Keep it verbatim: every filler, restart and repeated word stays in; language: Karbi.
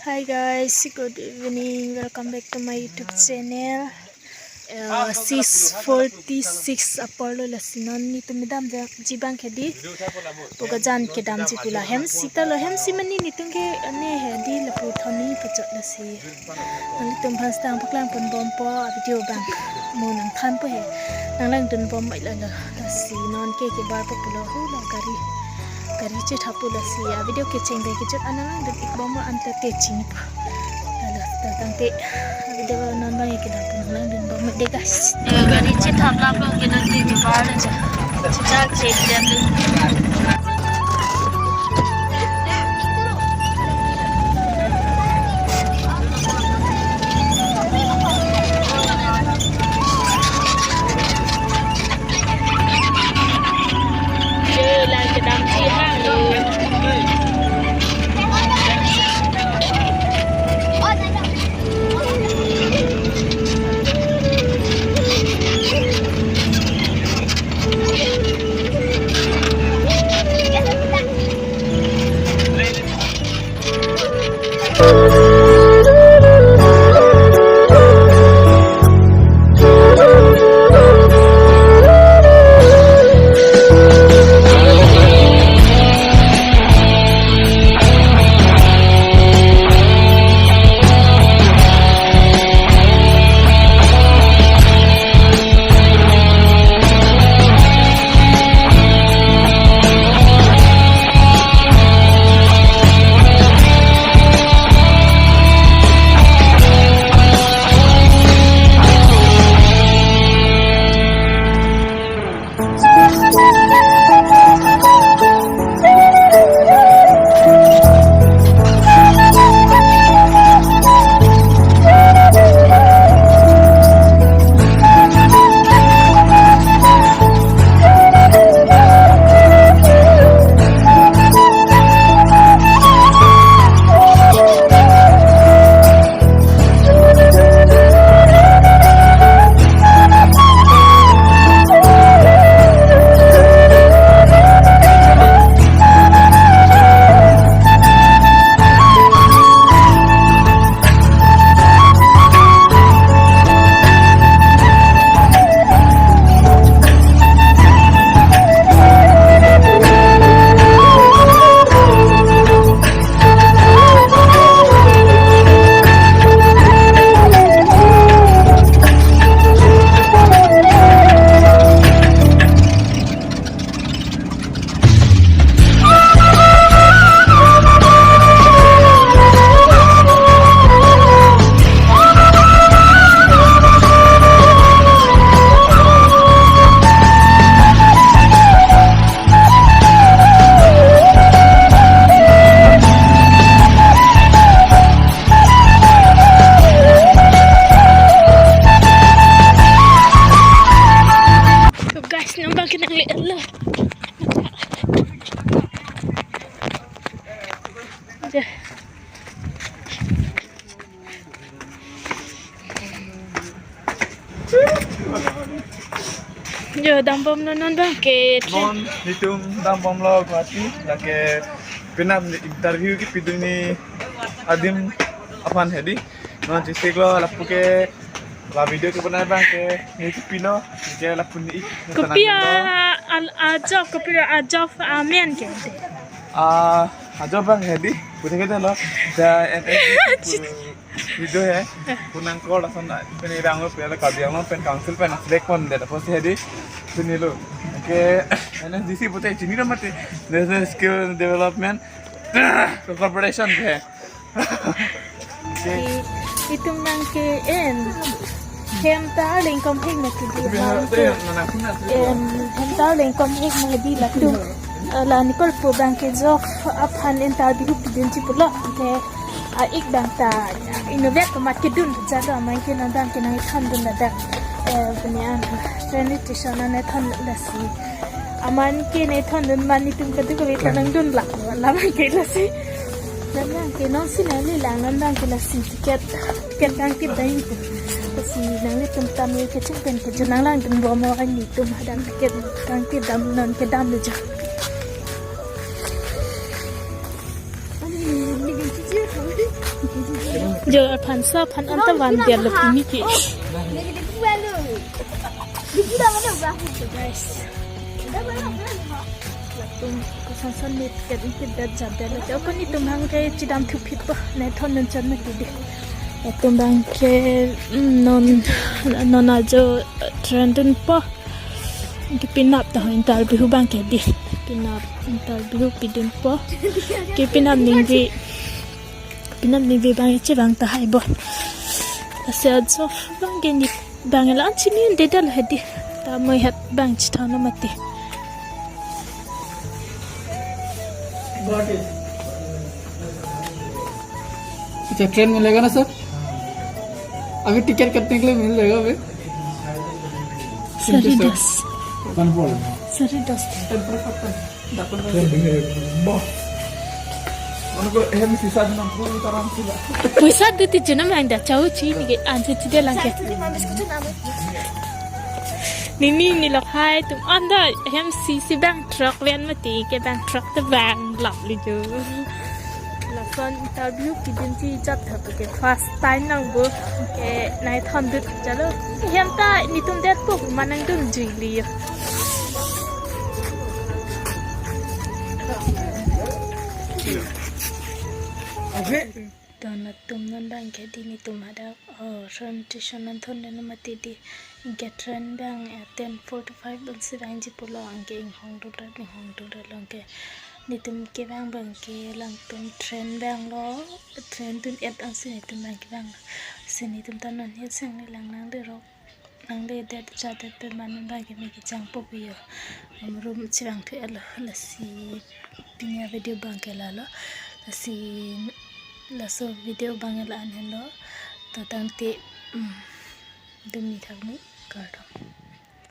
Hi guys, good evening. Welcome back to my YouTube channel. Uh, six forty-six apor lo, lasi non netum kedamji abang ke hedi Bokajan kedamji pu la. Hem sita lo, hem si mane netum ke ane hedi lapu thoni pachot, lasi nanglitum aphan sitang paklang ponbompo, video abang mo nangthanpo he. Nanglangdunbom mai la lo. Lasi non ke kebarpo pulo, hu la gari, gari chethappo, lasi a video kecheng de kejut an nanglangdun-ikbom, anta te chinipo. Lalo, ta tangte video non abang kedam nanglangdunbom mai de guys. Eh, gari chethap lapu ke non ke kebar lo cha. Chechak cheklemlo. So guys, nang abang ke nangle-etlo. Ja. Jo, dambomlo non abang ke. Non netum dambomlo Guwahati, lake penap interview kepidunji adim aphan hedi. Non chesiklo lapu ke, la video ke banai abang ke, ne kepilo, ke lapu ne-ik. Kopi a, a, a job, kopi a job amen ke? Ah, a job abang hedi, pute ke lo, the N S D C pu video he, pu nangkok lason na, pini rang lo, pini Karbi Anglong pen council pen select pondet, apotsi hedi, pini lo. Ke N S D C pute chinilo mati, National Skill Development Corporation he. Okay. Netum abang ke en. Hem ta arleng kom hek mati di. Hem ta arleng kom hek mati di latum. Eh, la Nicole pu abang ke job aphan interview pidunji pulo. Ke a-ik abang ta inutvet komat kedun jalo, amat ke non abang ke nangthandun ladak. Eh, pini an train station an nangthan lasi. Amat ke nangthandun, amat netum kadokave ta nangdun lak, amat ke lasi. Non abang ke non si nangli lang, non abang ke lasi ticket, ticket kangtip dam pu. Lasi nanglitum tame kecheng pen kejut nanglangdunbomnon, netum hadak ticket kangtip dam non kedamlo jo. Ani, ni kan cuci apa? Jo aphan sa aphan anta van dia lo pini ke. Guys. Latum koson son ni tiket ni tiket jat dia lo. Ko netum bang ke chidam thuphit po. Naithondun chot mati dei. Latum bang ke, mm, non non ajo trendun po. Ke penap ta interview bang ke dei. Penap interview pidun po. Ke penap ningve. Penap ningve bang iche bang tahai bo. Ase ajo bang ke ni bang la an chini de dal hedi. Ta moi hat bang chithana mati. अच्छा, ट्रेन मिलेगा ना सर? अभी टिकट कटने के लिए मिल जाएगा अभी। Sari das. Sari das. Uनको अहम शीशा देना पूरी तरह से। Poisa do ti junam lang da chau chi ni ke anse chi de lang ke. Nini ni lok hai tum anta hem si si bang truck ven mati ke bang truck te bang lap li jo. Lason interview pidun ti jat tha ke first time nang bo ke naithondun chalo. Hem ta netum det po manang dun jui li jo. Okay. Don atum non bang ke dei netum hadak, oh, ram station an thon den mati dei. Anke train bang, eh, ten forty-five bang si bang ji pulo anke inghong dodar, inghong dodar lo anke. Netum kevang bang ke langtum train bang lo, train dun et ansi netum bang kevang lo. Si netum ta non het sang ni lang nang de rok. Nang le det ja det pe man bang ke me kechang po pi jo. Am room chirang thu elo lasi pini avideo bang ke lalo. Lasi laso video bang ke la-an helo. To tangte, mm, dum ni thak ni kardom.